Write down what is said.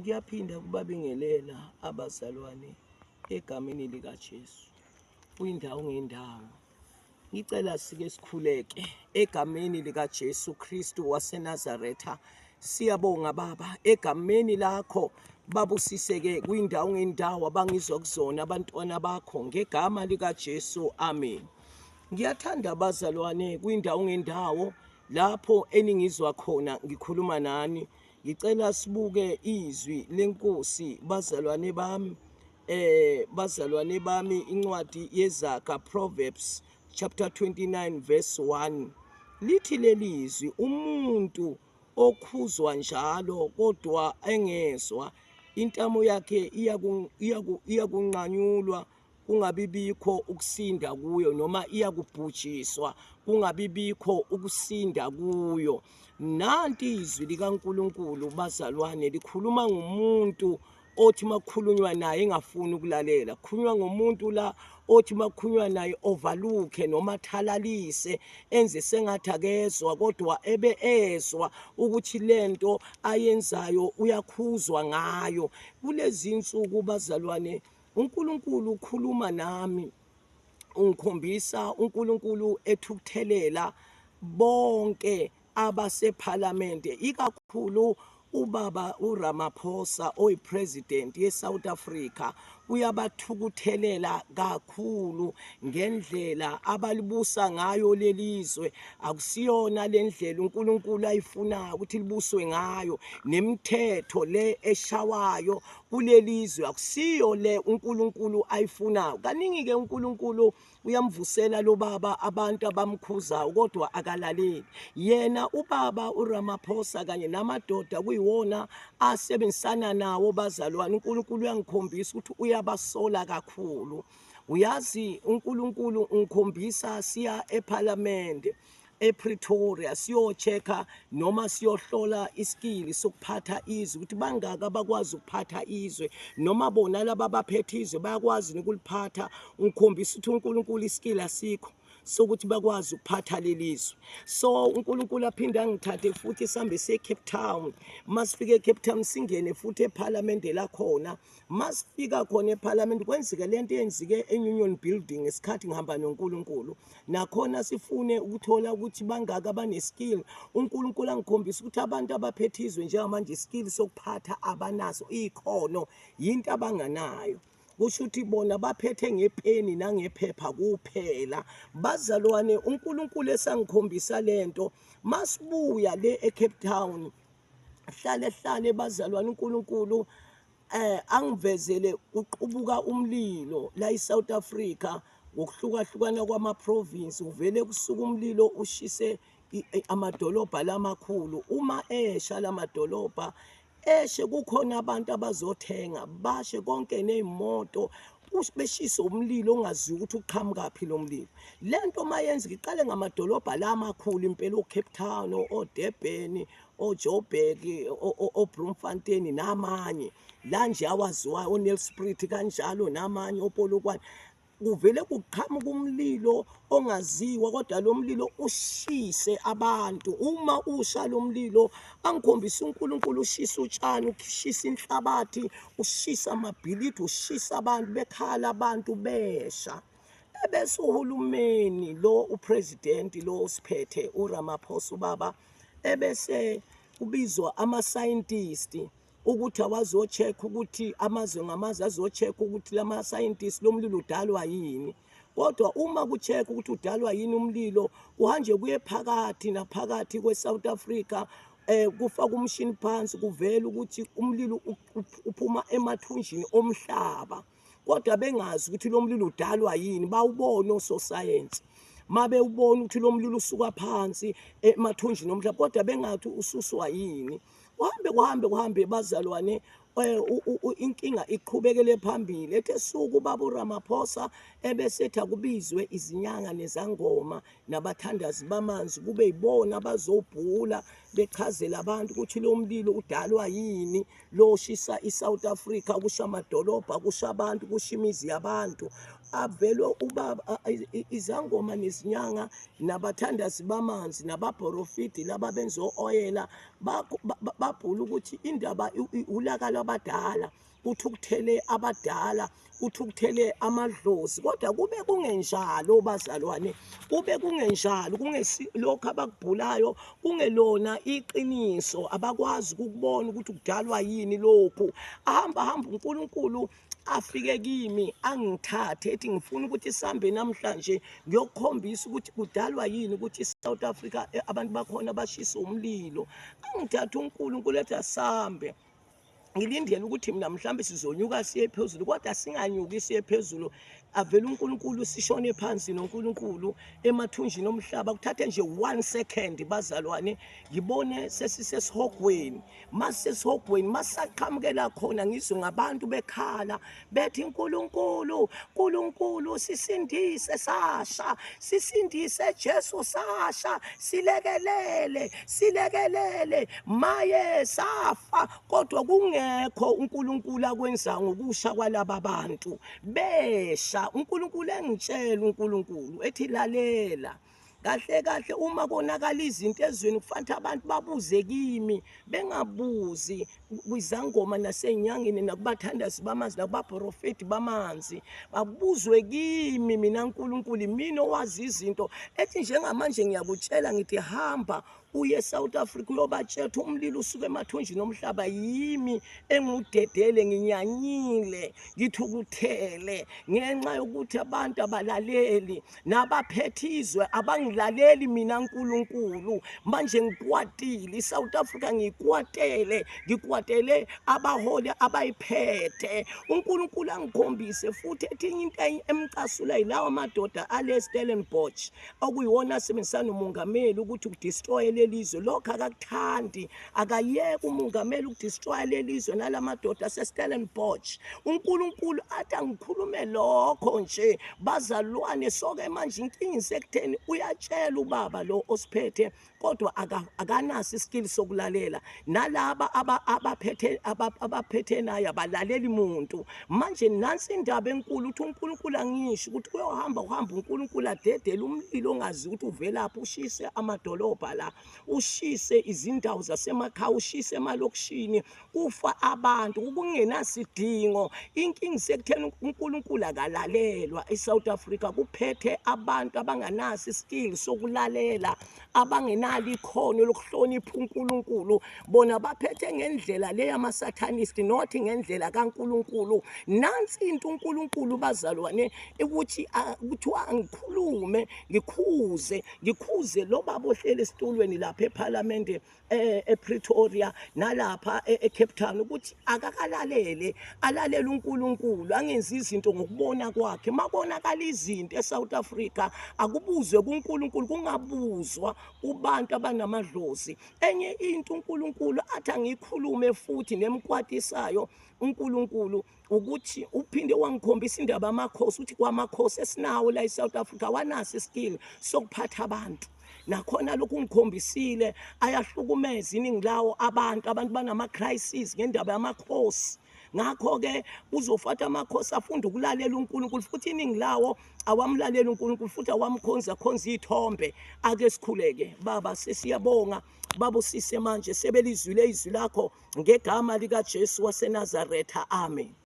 Ngiyaphinda kubabingelela abazalwane egameni likaJesu kwindawo ngendawo. Ngicela sike sikhuleke egameni likaJesu Kristu waseNazaretha. Siyabonga Baba egameni lakho, babusiseke kwindawo ngendawo abangizwa kuzona abantwana bakho ngegama likaJesu, amen. Ngiyathanda abazalwane kwindawo ngendawo lapho eningizwa khona ngikhuluma nani. Ngicela sibuke izwi lenkosi bazalwane bami, bazalwane bami, incwadi yeZaga, Proverbs chapter 29 verse 1. Lithi lelizwi, umuntu okhuzwa njalo kodwa engezwa, intamo yakhe iyakunqanyulwa kungabi bikho ukusinda kuyo, noma iyakubhujiswa kungabi bikho ukusinda kuyo. Nanti izwi likaNkuluNkulu bazalwane, likhuluma ngomuntu othi makukhulunywa naye engafuni ukulalela. Kukhulunywa ngomuntu la othi makukhulunywa naye overlooke noma athalalise, enze sengathi akezwa kodwa ebe ezwa ukuthi lento ayenzayo uyakhuzwa ngayo. Kulezi insuku bazalwane, uNkulunkulu ukhuluma nami, ungikhombisa uNkulunkulu ethukuthelela bonke abasephalamende, ikakhulu ubaba uRamaphosa oyipresident yeSouth Africa. Uyabathukuthelela kakhulu ngendlela abalibusa ngayo lelizwe. Akusiyona lendlela uNkulunkulu ayifunayo ukuthi libuswe ngayo, nemithetho le eshawayo kulelizwe akusiyo le uNkulunkulu ayifunayo. Kaningi ke uNkulunkulu uyamvusela lo baba abantu abamkhuzayo kodwa akalaleli. Yena ubaba uRamaphosa kanye namadoda kuyiwona asebenzisana nawo bazalwane, uNkulunkulu uyangikhombisa ukuthi uyabasola kakhulu. Uyazi uNkulunkulu ungikhombisa siya eParliament ePretoria siyochecka noma siyohlola iskill sokuphatha izwe, ukuthi bangaka abakwazi ukuphatha izwe, noma bona laba abaphethe izwe bayakwazi ukuliphatha. Ungikhombisa ukuthi uNkulunkulu iskill asikho sokuthi bakwazi ukuphatha lelizwe. So uNkulunkulu aphinde angithathe futhi sihambe siye Cape Town. Masifike eCape Town singene futhi eParliament lakhona. Masifika khona eParliament kwenzeke lento eyenzike eUnion Building ngesikhathi ngihamba noNkulunkulu. Nakhona sifune ukuthola ukuthi bangaka abaneskill. uNkulunkulu angikhombisa ukuthi abantu abaphethe izwe njengamanje iskill sokuphatha abanaso, ikhono yinto abanganayo. Kusho ukuthi bona baphethe ngepeni nangephepha kuphela. Bazalwane, uNkulunkulu esangikhombisa lento, masibuya le eCape Town, hlale hlale bazalwane, uNkulunkulu angivezele uqubuka umlilo la eSouth Africa ngokuhlukahlukana kwama province. Uvele kusuka umlilo ushise amadolobha lamakhulu. Uma esha lamadolobha eshe, kukhona abantu abazothenga, bashe konke nezimoto, beshise umlilo ongaziwa ukuthi uqhamukaphi lo mlilo. Lento mayenzeka iqale ngamadolobha lamakhulu impela, oCape Town, oDurban, oJoburg, oBloemfontein namanye la nje awaziwayo, oNelspruit kanjalo namanye, oPolokwane. Kuvele kuqhamuka umlilo ongaziwa, kodwa lo mlilo ushise abantu. Uma usha lo mlilo, angikhombisa uNkulunkulu ushisa utshani, ushisa inhlabathi, ushisa amabhilidi, ushisa abantu, bekhala abantu besha. Ebese uhulumeni lo, upresident lo osiphethe uRamaphosa ubaba, ebese kubizwa ama-scientist ukuthi awazo-check ukuthi amazwe ngamazwe azo-check ukuthi lama scientists lo mlilo udalwa yini. Kodwa uma ku-check ukuthi udalwa yini umlilo, kuhanje kuye phakathi naphakathi kwe-South Africa, kufaka umshini phansi, kuvela ukuthi umlilo uphuma emathunjini omhlaba, kodwa bengazi ukuthi lo mlilo udalwa yini. Bawubona ososayensi mabe ubona ukuthi lo mlilo usuka phansi emathunjini omhlaba, kodwa bengathi ususwa yini. Kuhambe kuhambe kuhambe bazalwane, inkinga iqhubekele phambili. Ethe suku ubaba uRamaphosa ebesethi akubizwe izinyanga nezangoma nabathandazi bamanzi, kube yibona abazobhula bechazela abantu ukuthi lo mlilo udalwa yini, lo shisa iSouth Africa, kusha amadolobha, kusha abantu, kusha imizi yabantu. Avelwe ubaba izangoma nezinyanga nabathandazi bamanzi nabaprofiti laba benza oyela, babhula ukuthi indaba ulaka. abadala, kuthukuthele abadala, kuthukuthele amadlozi, kodwa kube kungenjalo bazalwane, kube kungenjalo, kungesi lokho abakubhulayo kungelona iqiniso, abakwazi ukubona ukuthi kudalwa yini lokhu. Ahamba hamba uNkulunkulu afike kimi angithathe ethi ngifuna ukuthi sihambe namhlanje ngiyokukhombisa ukuthi kudalwa yini ukuthi iSouth Africa abantu bakhona bashisa umlilo. Angithathe uNkulunkulu ethi asambe, ngilindele ukuthi mina mhlambe sizonyuka siye phezulu, kodwa singanyuki siye phezulu, avele uNkulunkulu sishone phansi noNkulunkulu emathunjini omhlaba. Kuthathe nje 1 second bazalwane, ngibone sesisesihogweni. Masesihogweni masaqhamukela khona ngizwe ngabantu bekhala bethi uNkulunkulu, uNkulunkulu sisindise sasha, sisindise Jesu sasha, silekelele, silekelele, maye safa. Kodwa kungekho uNkulunkulu akwenza ngokusha kwalaba bantu besha. uNkulunkulu engitshela, uNkulunkulu ethi lalela kahle kahle, uma konakala izinto ezweni kufanele abantu babuze kimi, bengabuzi kwizangoma nasenyangeni nakubathandazi bamanzi nakubaprofeti bamanzi, babuzwe kimi mina uNkulunkulu, mina owazi izinto. Ethi njengamanje ngiyakutshela ngithi hamba uye eSouth Africa uyobatshela umlilo usuke emathunjini omhlaba, yimi engudedele, nginyanyile, ngithukuthele ngenxa yokuthi abantu abalaleli nabaphethe izwe abangilaleli mina uNkulunkulu. Manje ngikwatile iSouth Africa, ngikwatele, ngikwatele abaholi abayiphethe. uNkulunkulu angikhombise futhi ethi into emcasula yilawa madoda ale Stellenbosch okuyiwona asebenzisana nomongameli ukuthi udestroy lelizwe. Lokho akakuthandi, akayeke umongameli ukudestroy lelizwe nalamadoda aseStellenbosch. uNkulunkulu athi angikhulume lokho nje bazalwane. Soke manje inkinga isekutheni uyatshela ubaba lo osiphethe, kodwa akanaso iskill sokulalela, nalaba abaphethe abaphethe naye abalaleli muntu. Manje nansi indaba enkulu, uthi uNkulunkulu angisho ukuthi uyohamba uhamba uNkulunkulu adedele umlilo ongazi ukuthi uvelaphi, ushise amadolobha la, ushise izindawo zasemakhaya, ushise emalokishini, kufa abantu kungenasidingo. Inkinga isekutheni uNkulunkulu akalalelwa eSouth Africa, kuphethe abantu abanganaso iskill sokulalela, abangenalo ikhono lokuhlonipha uNkulunkulu. Bona baphethe ngendlela le yama-satanist, not ngendlela kaNkulunkulu. Nansi into uNkulunkulu bazalwane ukuthi kuthiwa angikhulume, ngikhuze, ngikhuze lo baba ohleli esitulweni lapha eParliament ePretoria nalapha eCape Town ukuthi akakalalele, alalele uNkulunkulu, angenzi izinto ngokubona kwakhe. Mabonakala izinto eSouth Africa akubuzwe kuNkulunkulu, kungabuzwa kubantu abanamadlozi. Enye into uNkulunkulu athi angikhulume futhi nemkwatisayo uNkulunkulu ukuthi uphinde wangikhombisa indaba amakhosi, ukuthi kwamakhosi esinawo la eSouth Africa wanaso iskill sokuphatha abantu. Nakhona lokhu ngikhombisile ayahlukumeza iningi lawo abantu, abantu banama crisis ngendaba yamakhosi. Ngakho-ke uzofatha amakhosi afunde ukulalela uNkulunkulu, futhi iningi lawo awamlaleli uNkulunkulu futhi awamkhonza khonza iy'thombe. Ake sikhuleke. Baba, sesiyabonga babusise manje sebelizwile izwi lakho ngegama likaJesu waseNazaretha, amen.